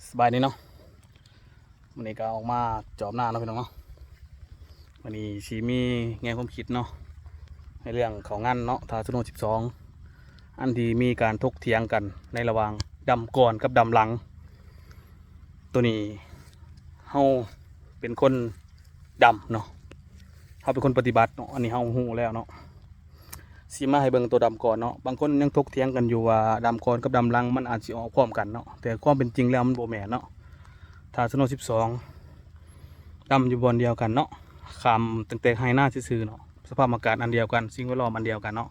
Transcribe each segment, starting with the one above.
ສະບາຍດີເນາະ ມື້ນີ້ກໍອອກມາຈອບນາເນາະພີ່ນ້ອງເນາະ. ມື້ນີ້ຊິມີແນວຄວາມຄິດເນາະ ໃນເລື່ອງເຂົ້າງານເນາະ ທ່າສະໂນສິບສອງ ອັນທີ່ມີການຖົກຖຽງກັນໃນລະຫວ່າງດຳກ່ອນກັບດຳຫຼັງ. ໂຕນີ້ເຮົາເປັນຄົນດຳເນາະ ເຮົາເປັນຄົນປະຕິບັດເນາະ ອັນນີ້ເຮົາຮູ້ແລ້ວເນາະ. ຊິມາໃຫ້ເບິ່ງໂຕດຳກ່ອນເນາະ. ບາງຄົນຍັງຖົກຖຽງກັນຢູ່ວ່າດຳກ່ອນກັບດຳຫຼັງມັນອາດຊິອອກພ້ອມກັນເນາະ ແຕ່ຄວາມເປັນຈິງແລ້ວມັນບໍ່ແມ່ນເນາະ. ທ່າສະໂນສິບສອງ ດຳຢູ່ບ່ອນດຽວກັນເນາະ ຂ້າມຕັ້ງແຕ່ໄຮ່ນາຊື່ໆເນາະ ສະພາບອາກາດອັນດຽວກັນ ສິ່ງແວດລ້ອມອັນດຽວກັນເນາະ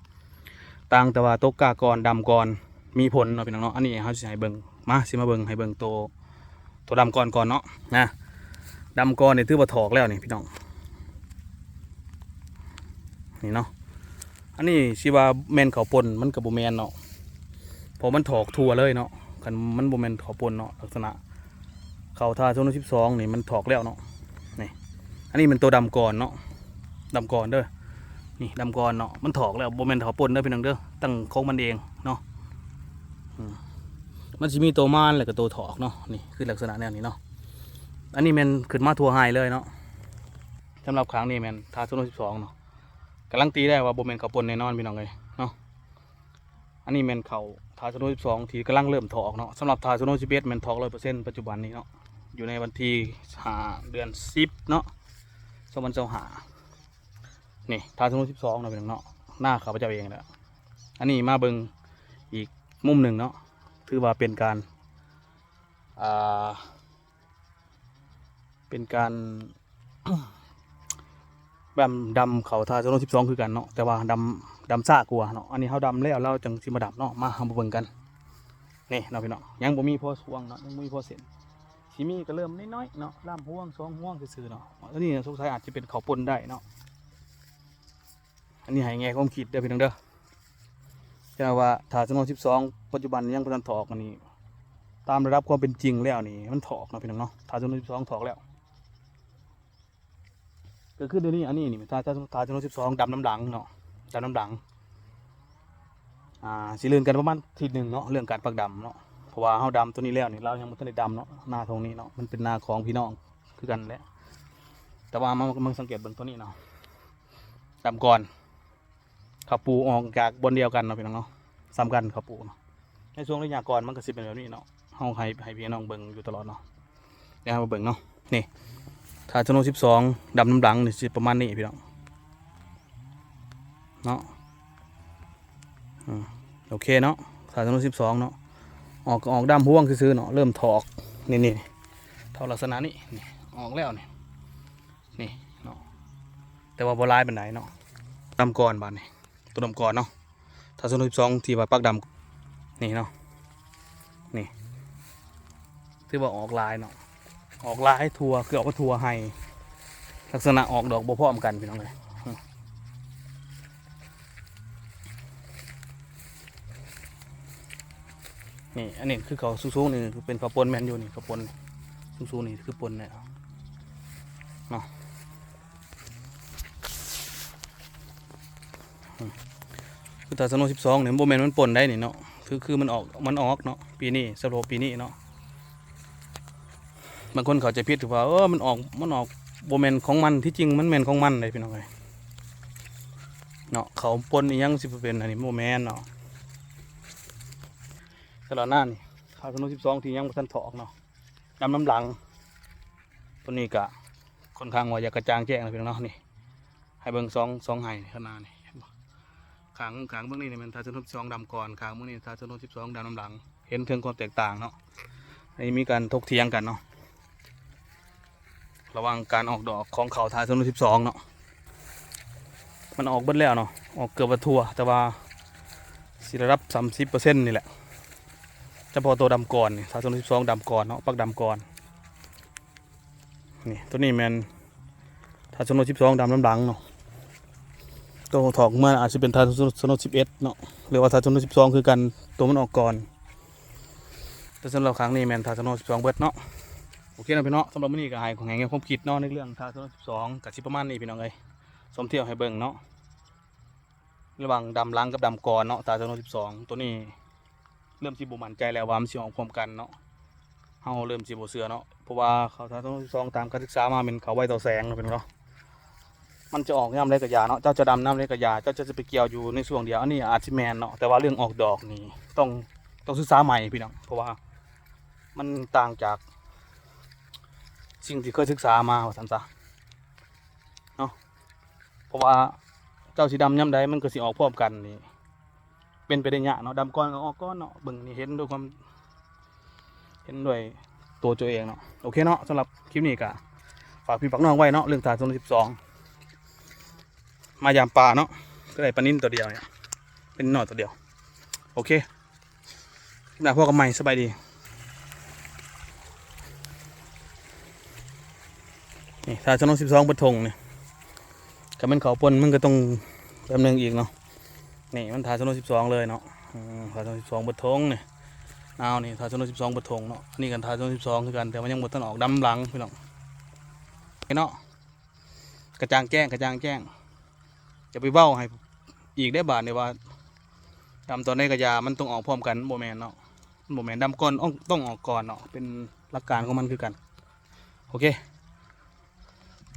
ຕ່າງແຕ່ວ່າຕົກກ້າກ່ອນ ດຳກ່ອນ ມີຜົນເນາະພີ່ນ້ອງເນາະ. ອັນນີ້ເຮົາຊິໃຫ້ເບິ່ງ ມາ ຊິມາເບິ່ງ ໃຫ້ເບິ່ງໂຕ ໂຕດຳກ່ອນກ່ອນເນາະ ນະ. ດຳກ່ອນນີ້ຖືວ່າຖອກແລ້ວນີ້ພີ່ນ້ອງ ນີ້ເນາະ. ອັນນີ້ຊິວ່າແມ່ນເຂົ້າປົ່ນມັນກໍບໍ່ແມ່ນເນາະ ເພາະມັນຖອກທົ່ວເລີຍເນາະ. ຄັນມັນບໍ່ແມ່ນເຂົ້າປົ່ນເນາະ ລັກສະນະເຂົ້າທ່າສະໂນສິບສອງນີ້ມັນຖອກແລ້ວເນາະ ນີ້. ອັນນີ້ແມ່ນໂຕດຳກ່ອນເນາະ ດຳກ່ອນເດີ ນີ້ດຳກ່ອນເນາະ ມັນຖອກແລ້ວ ບໍ່ແມ່ນເຂົ້າປົ່ນເດີພີ່ນ້ອງເດີ ຕັ້ງຂອງມັນເອງເນາະ. ອືມ ມັນຊິມີໂຕມານ ແລ້ວກໍໂຕຖອກເນາະ ນີ້ຄືລັກສະນະແນວນີ້ເນາະ. ອັນນີ້ແມ່ນຂຶ້ນມາທົ່ວໄຮ່ເລີຍເນາະ. ສຳລັບຂ້າງນີ້ແມ່ນທ່າສະໂນສິບສອງເນາະ ກາລັນຕີໄດ້ວ່າບໍ່ແມ່ນເຂົ້າປົ່ນແນ່ນອນພີ່ນ້ອງເອີຍເນາະ. ອັນນີ້ແມ່ນເຂົ້າທ່າສະໂນສິບສອງທີ່ກຳລັງເລີ່ມຖອກເນາະ. ສຳລັບທ່າສະໂນສິບເອັດແມ່ນຖອກຮ້ອຍເປີເຊັນ ປັດຈຸບັນນີ້ເນາະ ຢູ່ໃນວັນທີຫ້າ ເດືອນສິບເນາະ ສອງພັນຊາວຫ້າ. ນີ້ທ່າສະໂນສິບສອງເນາະພີ່ນ້ອງເນາະ ນາຂ້າພະເຈົ້າເອງແຫຼະ. ອັນນີ້ມາເບິ່ງອີກມຸມໜຶ່ງເນາະ ຖືວ່າເປັນການ ອ່າ ເປັນການ ດຳ ດຳເຂົ້າທ່າສະໂນສິບສອງຄືກັນເນາະ ແຕ່ວ່າດຳ ດຳຊ້າກວ່າເນາະ. ອັນນີ້ເຮົາດຳແລ້ວ ລາວຈັ່ງຊິມາດຳເນາະ. ມາ ເຮົາມາເບິ່ງກັນ ນີ້ເນາະພີ່ນ້ອງ ຍັງບໍ່ມີພໍຊ່ວງເນາະ ຍັງບໍ່ມີພໍເສັ້ນ ຊິມີກໍເລີ່ມນ້ອຍໆເນາະ ລຳຮວງສອງຮວງຊື່ໆເນາະ. ອັນນີ້ສົງໄສອາດຈະເປັນເຂົ້າປົ່ນໄດ້ເນາະ. ອັນນີ້ໃຫ້ແງ່ຄວາມຄິດເດີພີ່ນ້ອງເດີ ແຕ່ວ່າທ່າສະໂນສິບສອງປັດຈຸບັນຍັງບໍ່ທັນຖອກ. ອັນນີ້ຕາມລະດັບຄວາມເປັນຈິງແລ້ວນີ້ມັນຖອກເນາະພີ່ນ້ອງເນາະ ທ່າສະໂນສິບສອງຖອກແລ້ວ. ກໍຄືດຽວນີ້ ອັນນີ້ນີ້ ທ່າ ທ່າ ທ່າສະໂນສິບສອງດຳນຳຫຼັງເນາະ ດຳນຳຫຼັງ. ອ່າ ຊິລື່ນກັນປະມານທິດໜຶ່ງເນາະ ເລື່ອງການປັກດຳເນາະ ເພາະວ່າເຮົາດຳໂຕນີ້ແລ້ວນີ້ ລາວຍັງບໍ່ທັນໄດ້ດຳເນາະ. ນາທົ່ງນີ້ເນາະ ມັນເປັນນາຂອງພີ່ນ້ອງຄືກັນແຫຼະ ແຕ່ວ່າມາ ມາສັງເກດເບິ່ງໂຕນີ້ເນາະ ດຳກ່ອນ ເຂົ້າປູອອກຈາກບ່ອນດຽວກັນເນາະພີ່ນ້ອງເນາະ ສ່ຳກັນເຂົ້າປູເນາະ. ໃນຊ່ວງໄລຍະກ່ອນມັນກໍຊິເປັນແບບນີ້ເນາະ ເຮົາໃຫ້ ໃຫ້ພີ່ນ້ອງເບິ່ງຢູ່ຕະຫຼອດເນາະ. ດຽວເຮົາມາເບິ່ງເນາະ ນີ້ ທ່າສະໂນສິບສອງດຳນຳຫຼັງນີ້ຊິປະມານນີ້ພີ່ນ້ອງເນາະ. ອືມ ໂອເຄເນາະ ທ່າສະໂນສິບສອງເນາະ ອອກ ອອກດຳຮວງຊື່ໆເນາະ ເລີ່ມຖອກ ນີ້ ນີ້ ຖອກລັກສະນະນີ້ ນີ້ ອອກແລ້ວນີ້ ນີ້ເນາະ ແຕ່ວ່າບໍ່ຫຼາຍປານໃດເນາະ. ດຳກ່ອນບາດນີ້ ໂຕດຳກ່ອນເນາະ ທ່າສະໂນສິບສອງທີ່ວ່າປັກດຳ ນີ້ເນາະ ນີ້ ຖືວ່າອອກຫຼາຍເນາະ ອອກຫຼາຍທົ່ວ ຄືອອກມາທົ່ວໄຮ່ ລັກສະນະອອກດອກບໍ່ພ້ອມກັນພີ່ນ້ອງເອີຍ. ນີ້ ອັນນີ້ຄືເຂົ້າສູງໆ ນີ້ຄືເປັນເຂົ້າປົ່ນແມ່ນຢູ່ ນີ້ເຂົ້າປົ່ນ ສູງໆ ນີ້ຄືປົ່ນແຫຼະເນາະ. ອືມ ຄືທ່າສະໂນສິບສອງນີ້ບໍ່ແມ່ນມັນປົ່ນໄດ໋ນີ້ເນາະ ຄື ຄືມັນອອກ ມັນອອກເນາະ ປີນີ້ ສະເພາະປີນີ້ເນາະ. ບາງຄົນເຂົ້າໃຈຜິດວ່າ ເອີ ມັນອອກ ມັນອອກ ບໍ່ແມ່ນຂອງມັນ ທີ່ຈິງມັນແມ່ນຂອງມັນເດ້ພີ່ນ້ອງເອີຍເນາະ. ເຂົ້າປົ່ນອີ່ຫຍັງຊິບໍ່ເປັນ ອັນນີ້ບໍ່ແມ່ນເນາະ. ສະຫຼະນານີ້ ທ່າສະໂນສິບສອງທີ່ຍັງບໍ່ທັນຖອກເນາະ ດຳນຳຫຼັງ ໂຕນີ້ກະຄ່ອນຂ້າງວ່າຢາກກະຈ່າງແຈ້ງນະພີ່ນ້ອງເນາະ. ນີ້ ໃຫ້ເບິ່ງສອງ ສອງໄຮ່ຂ້າງໜ້ານີ້ ເຫັນບໍ່? ຂ້າງ ຂ້າງເບື້ອງນີ້ນີ້ແມ່ນທ່າສະໂນສິບສອງດຳກ່ອນ ຂ້າງເບື້ອງນີ້ທ່າສະໂນສິບສອງດຳນຳຫຼັງ ເຫັນເຖິງຄວາມແຕກຕ່າງເນາະ. ອັນນີ້ມີການຖົກຖຽງກັນເນາະ ລະຫວ່າງການອອກດອກຂອງເຂົ້າທ່າສະໂນສິບສອງເນາະ. ມັນອອກເບິດແລ້ວເນາະ ອອກເກືອບວ່າທົ່ວ ແຕ່ວ່າຊິລະດັບສາມສິບເປີເຊັນນີ້ແຫຼະ ສະເພາະໂຕດຳກ່ອນນີ້ ທ່າສະໂນສິບສອງດຳກ່ອນເນາະ ປັກດຳກ່ອນ. ນີ້ ໂຕນີ້ແມ່ນທ່າສະໂນສິບສອງດຳນຳຫຼັງເນາະ. ໂຕຖອກມາອາດຊິເປັນທ່າສະໂນສິບເອັດເນາະ ຫຼືວ່າທ່າສະໂນສິບສອງຄືກັນ ໂຕມັນອອກກ່ອນ. ແຕ່ສຳລັບຄັ້ງນີ້ແມ່ນທ່າສະໂນສິບສອງເບິດເນາະ. ໂອເຄເນາະພີ່ນ້ອງ ສຳລັບມື້ນີ້ກໍໃຫ້ ໃຫ້ແນວຄວາມຄິດເນາະ ໃນເລື່ອງທ່າສະໂນສິບສອງ ກໍຊິປະມານນີ້ພີ່ນ້ອງເອີຍ ສົມທຽບໃຫ້ເບິ່ງເນາະ ລະຫວ່າງດຳຫຼັງກັບດຳກ່ອນເນາະ ທ່າສະໂນສິບສອງ. ໂຕນີ້ເລີ່ມຊິບໍ່ໝັ້ນໃຈແລ້ວວ່າມັນຊິອອກພ້ອມກັນເນາະ. ເຮົາເລີ່ມຊິບໍ່ເຊື່ອເນາະ ເພາະວ່າເຂົ້າທານສອງພັນຊາວສອງ ຕາມການສຶກສາມາ ແມ່ນເຂົ້າໄວຕໍ່ແສງເນາະ ເປັນເນາະ ມັນຈະອອກຍາມໃດກໍຢ່າເນາະ ເຈົ້າຈະດຳຍາມໃດກໍຢ່າ ເຈົ້າຈະໄປກ່ຽວຢູ່ໃນຊ່ວງດຽວ ອັນນີ້ອາດຊິແມ່ນເນາະ ແຕ່ວ່າເລື່ອງອອກດອກນີ້ຕ້ອງ ຕ້ອງສຶກສາໃໝ່ພີ່ນ້ອງ ເພາະວ່າມັນຕ່າງຈາກສິ່ງທີ່ເຄີຍສຶກສາມາ ວ່າຊັ້ນຊະເນາະ ເພາະວ່າເຈົ້າຊິດຳຍາມໃດ ມັນກໍຊິອອກພ້ອມກັນນີ້ ເປັນໄປໄດ້ຍາກເນາະ ດຳກ່ອນກໍອອກກ່ອນເນາະ ເບິ່ງນີ້ເຫັນດ້ວຍຄວາມ ເຫັນດ້ວຍຕົວເຈົ້າເອງເນາະ ໂອເຄເນາະ ສຳລັບຄລິບນີ້ກໍຝາກພີ່ຝາກນ້ອງໄວ້ເນາະ ເລື່ອງທານສອງພັນຊາວສອງ ມາຢາມປ່າເນາະ ກໍໄດ້ປານິນຕົວດຽວນີ້ ເປັນນ້ອຍຕົວດຽວ ໂອເຄ ຄລິບໜ້າພົບກັນໃໝ່ ສະບາຍດີ. ນີ້ ທານສອງພັນຊາວສອງ ເບິດຖົງນີ້ ຄັນແມ່ນເຂົ້າປົ່ນມັນກໍຕ້ອງແປັບໜຶ່ງອີກເນາະ ນີ້ມັນທານສອງພັນຊາວສອງເລີຍເນາະ ອືມ ທານສອງພັນຊາວສອງ ເບິດຖົງນີ້ ນາວນີ້ ທານສອງພັນຊາວສອງ ເບິດຖົງເນາະ ອັນນີ້ກໍທານສອງພັນຊາວສອງ ຄືກັນ ແຕ່ວ່າຍັງບໍ່ທັນອອກດຳຫຼັງພີ່ນ້ອງ ເນາະ ກະຈ່າງແຈ້ງ ກະຈ່າງແຈ້ງ ຢ່າໄປເວົ້າໃຫ້ອີກເດ້ບາດນີ້ວ່າ ດຳຕອນໃດກໍຢ່າ ມັນຕ້ອງອອກພ້ອມກັນ ບໍ່ແມ່ນເນາະ ມັນບໍ່ແມ່ນດຳກ່ອນ ອອກ ຕ້ອງອອກກ່ອນເນາະ ເປັນຫຼັກການຂອງມັນຄືກັນ ໂອເຄ.